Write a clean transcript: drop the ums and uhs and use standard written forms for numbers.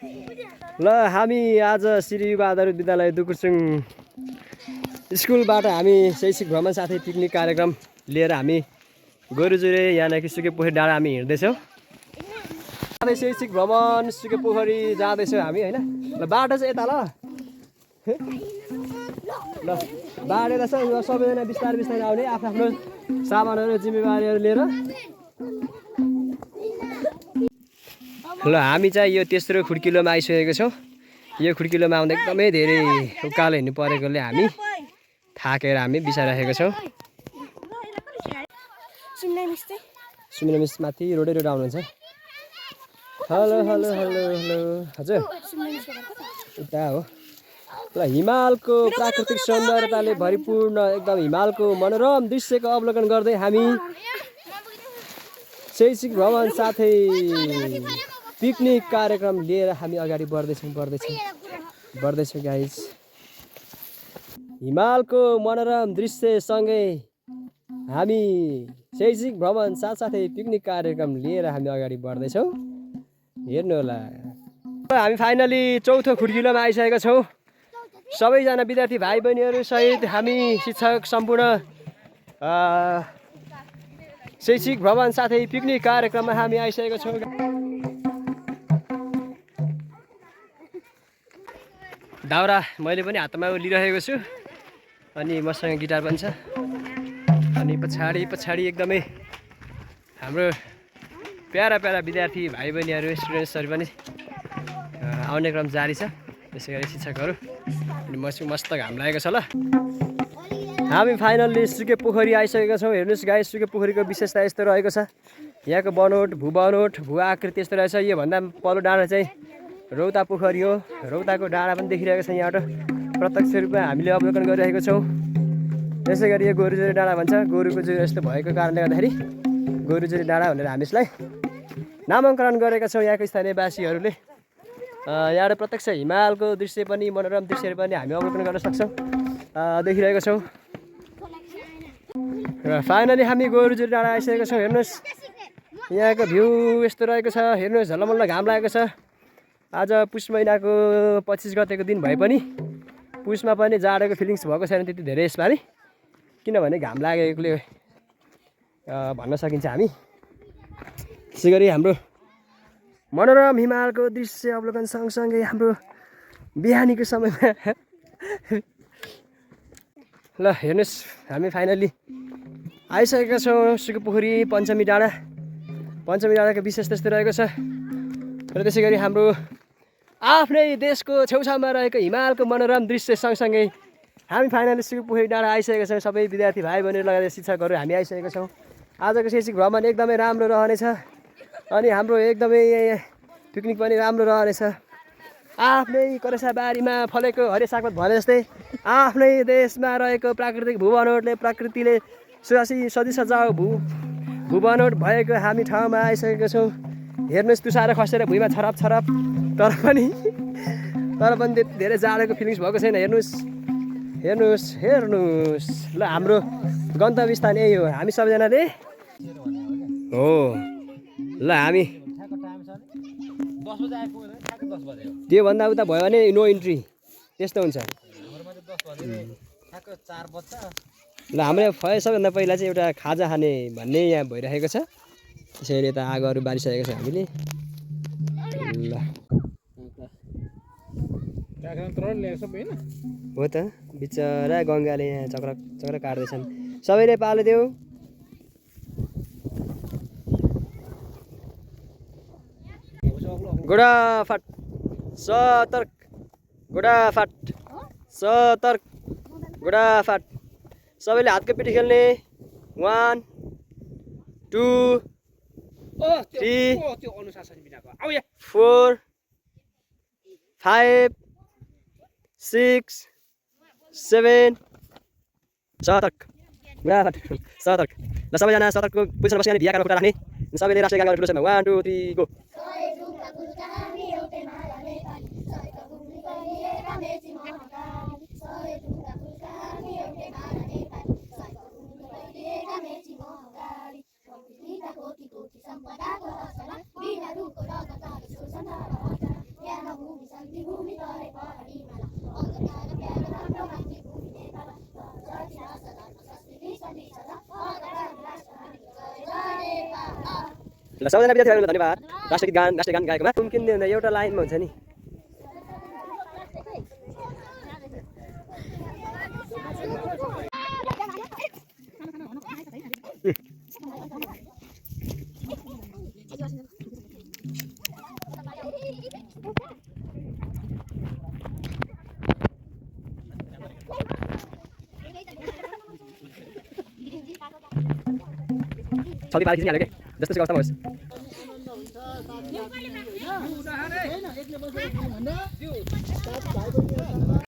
ल हामी आज श्री युवा आधारित विद्यालय दुकुरचुङ स्कुलबाट हामी शैक्षिक भ्रमण साथै पिकनिक कार्यक्रम लिएर हामी गोरुजुरे यानाकि सुके पोखरी डाँडा हामी हिँड्दैछौँ। शैक्षिक भ्रमण सुके पोखरी जाँदैछौँ हामी होइन। ल बाटो चाहिँ यता ल बाटो यता छ। सबैजना बिस्तारै बिस्तारै आउने आफ्नो सामानहरू जिम्मेवारीहरू लिएर। ल हामी चाहिँ यो तेस्रो खुड्किलोमा आइसकेको छौँ। यो खुड्किलोमा आउँदा एकदमै धेरै उकालो हिँड्नु परेकोले हामी थाकेर हामी बिसाइरहेको छौँ। सुमिना मिस माथि रोडै रोड आउनुहुन्छ। हेलो हेलो हेलो हेलो हजुर उता हो। ल हिमालको प्राकृतिक सौन्दर्यताले भरिपूर्ण एकदम हिमालको मनोरम दृश्यको अवलोकन गर्दै हामी शैक्षिक भ्रमण साथै पिकनिक कार्यक्रम लिएर हामी अगाडि बढ्दैछौँ गाइस। हिमालको मनोरम दृश्यसँगै हामी शैक्षिक भ्रमण साथसाथै पिकनिक कार्यक्रम लिएर हामी अगाडि बढ्दैछौँ। हेर्नु होला हामी फाइनली चौथो खुड्किलोमा आइसकेका छौँ। सबैजना विद्यार्थी भाइ बहिनीहरू सहित हामी शिक्षक सम्पूर्ण शैक्षिक भ्रमण साथै पिकनिक कार्यक्रममा हामी आइसकेका छौँ। दाउरा मैले पनि हातमा लिइरहेको छु अनि मसँग गिटार पनि छ। अनि पछाडि एकदमै हाम्रो प्यारा विद्यार्थी भाइ बहिनीहरू स्टुडेन्ट्सहरू पनि आउने क्रम जारी छ। त्यसै गरी शिक्षकहरू अनि मस्त घाम लागेको छ। ल हामी फाइनल्ली सुके पोखरी आइसकेका छौँ। हेर्नुहोस् गाइस सुके पोखरीको विशेषता यस्तो रहेको छ। यहाँको बनोट भू आकृति यस्तो रहेछ। योभन्दा पल्लो डाँडा चाहिँ रौता पोखरी हो। रौताको डाँडा पनि देखिरहेको छ यहाँबाट प्रत्यक्ष रूपमा हामीले अवलोकन गरिरहेको छौँ। त्यसै गरी यो गोरुजुरे डाँडा भन्छ। गोरुको जुरे यस्तो भएको कारणले गर्दाखेरि गोरुजुरे डाँडा भनेर हामी यसलाई नामाङ्करण गरेका छौँ। यहाँको स्थानीयवासीहरूले यहाँबाट प्रत्यक्ष हिमालको दृश्य पनि मनोरम दृश्यहरू पनि हामी अवलोकन गर्न सक्छौँ देखिरहेको छौँ। र फाइनली हामी गोरुजुरे डाँडा आइसकेका छौँ। हेर्नुहोस् यहाँको भ्यू यस्तो रहेको छ। हेर्नुहोस् झलमल्ल घाम लागेको छ। आज पुष महिनाको 25 गतेको दिन भए पनि पुषमा पनि जाडोको फिलिङ्स भएको छैन त्यति धेरै यसपालि, किनभने घाम लागेकोले भन्न सकिन्छ हामी। त्यसै गरी हाम्रो मनोरम हिमालको दृश्य अवलोकन सँगसँगै हाम्रो बिहानीको समयमा ल हेर्नुहोस् हामी फाइनल्ली आइसकेका छौँ सुके पोखरी पञ्चमी डाँडाको विशेष त्यस्तो रहेको छ। र त्यसै गरी हाम्रो आफ्नै देशको छेउछाउमा रहेको हिमालको मनोरम दृश्य सँगसँगै हामी फाइनली सुके पोखरी डाँडा आइसकेका छौँ। सबै विद्यार्थी भाइ बहिनीहरू लगायत शिक्षकहरू हामी आइसकेका छौँ। आजको शैक्षिक भ्रमण एकदमै राम्रो रहनेछ अनि हाम्रो एकदमै पिकनिक पनि राम्रो रहनेछ। आफ्नै करेसाबारीमा फलेको हरियो सागपात भने जस्तै आफ्नै देशमा रहेको प्राकृतिक भूबनोटले प्रकृतिले सजी सजाउ भूबनोट भएको हामी ठाउँमा आइसकेका छौँ। हेर्नुहोस् तुसारो खसेर भुइँमा छरप तर पनि त्यति धेरै जाडोको फिलिङ्स भएको छैन। हेर्नुहोस् ल हाम्रो गन्तव्य स्थान यही हो। हामी सबैजनाले हो ल हामी त्योभन्दा उता भयो भने नो इन्ट्री त्यस्तो हुन्छ। ल हाम्रो सबैभन्दा पहिला चाहिँ एउटा खाजा खाने भन्ने यहाँ भइरहेको छ। त्यसैले यता आगोहरू बारिसकेको छ हामीले। ल हो त बिचरा गङ्गाले यहाँ चक्र काट्दैछन्। सबैले पालो देऊ। गोडाफाट सतर्क गोडाफाट सबैले हातको पिठी खेल्ने। 1 2 3 4 5 6 7 सतर्क गोडाफाट सतर्क। ल सबैजना सतर्कको पोजिसनमा बस्ने भिया कारमा खुट्टा राख्ने। सबैले राष्ट्रिय गानको ठुलो 1 2 3 गो। ल सबैजना विद्यार्थीहरूलाई धन्यवाद। राष्ट्रिय गान गाएकोमा मुम्किन हुँदा एउटा लाइनमा हुन्छ नि। छल्दी पारी खिच्ने हाल्यो के जस्तो अवस्थामा होस्।